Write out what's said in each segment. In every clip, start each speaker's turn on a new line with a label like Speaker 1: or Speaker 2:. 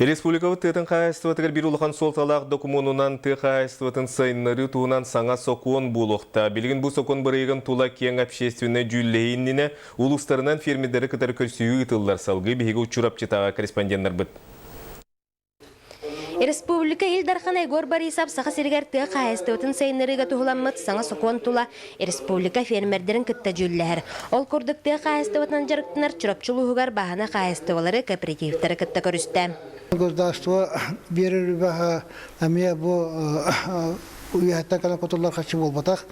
Speaker 1: Республикабыт тыатын хаһаайыстыбатыгар биир улахан суолталаах докумуонунан тыа хаһаайыстыбатын сайыннарыы туһунан саҥа сокуон буолуохтаах. Билигин бу сокуон бырайыагын тула киэҥ общественнай дьүүллэһии иннинэ улуустарынан фермердэри кытары көрсүһүү ыытыллар. Салгыы биһиги Чурапчытааҕы корреспонденнарбыт.
Speaker 2: Республика Ил Дархана Егор Борисов Саха сиригэр тыа хаһаайыстыбатын сайыннарыыга туһуламмыт саҥа сокуон тула республика фермердэрин кытта дьүүллэһэр. Ол курдук тыа хаһаайыстыбатынан дьарыктанар Чурапчы улууһугар бааһына хаһаайыстыбалары, кооперативтары кытта көрүстэ.
Speaker 3: Государство биэрэр үбэ эмиэ бу үөһэттэн кэлэн кутуллар харчы буолбатах.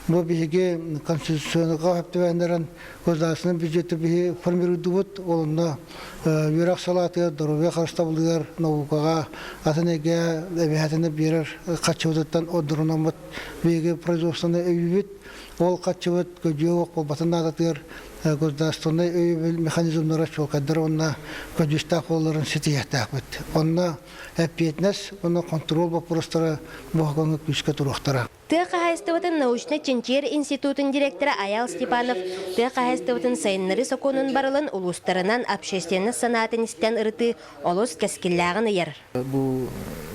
Speaker 3: Бу биһиги конституционныйга сөп государственный бюджеты биһи формируйдубут, ол онно үөрэх салаатыгар, доруобуйа харыстабылыгар, наукаҕа атын эйгэ эбэһээтинэ биэрэр харчыбытыттан ордорунаммыт биһиги производствоны өйүүбүт. Ол харчыбыт көдьүө буолбатын наадатыгар государственнай өйөбүл механизмнара чуолкайдар уонна көдьүүстээх буоларын ситиһиэхтээхпит. Онно эппиэтинэс уонна хонтуруол боппуруостара бу күүскэ туруохтара.
Speaker 2: Тыа хаһаайыстыбатын научнай-чинчийэр институтун директора Айаал Степанов тыа хаһаайыстыбатын сайыннарыы сокуонун барылын улуустарынан общественность санаатын истэн ырытыы олус кэскиллээҕин ыйар.
Speaker 4: Бу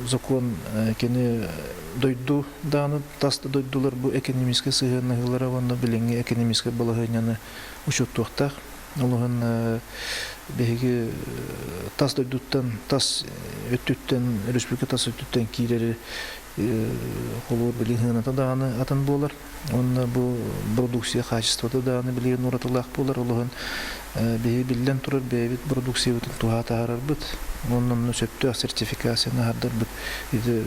Speaker 4: закон кини дойду даҕаны тас да дойдулар бу экономическай сыһыаннаһыылара уонна билиҥҥи экономическай балаһыанньаны учуоттуохтаах. Ол иһин биһиги тас дойдуттан, тас өттүттэн, республика тас өттүттэн киирэри холуур билигин сыаната даҕаны атын буолар. Уонна бу продукция хаачыстыбата даҕаны билигин уратылаах буолар. Ол иһин биһиги биллэн турар бэйэбит продукциябытын туһа таһаарарбыт уонна онно сөптөөх сертификацияны аһардарбыт ити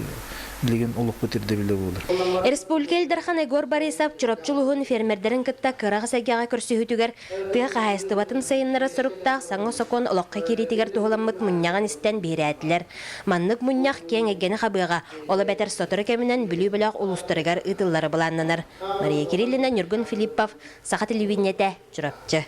Speaker 4: билигин олохпут ирдэбилэ буолар.
Speaker 2: Республика Ил Дархан Егор Борисов Чурапчы улууһун фермердэрин кытта кыраҕы сэргэҕэ көрсүһүүтүгэр Тыа хаһаайыстыбатын сайыннарар соруктаах саҥа сокуон олоххо киириитигэр туһуламмыт мунньаҕын истэн биһирээтилэр. Маннык мунньах киэҥ эйгэни хабыаҕа, ол эбэтэр сотору кэминэн Бүлүү бөлөх улуустарыгар ыытыллара былааннанар. Мария Кириллина, Ньургун Филиппов, Саха телевидениетэ, Чурапчы.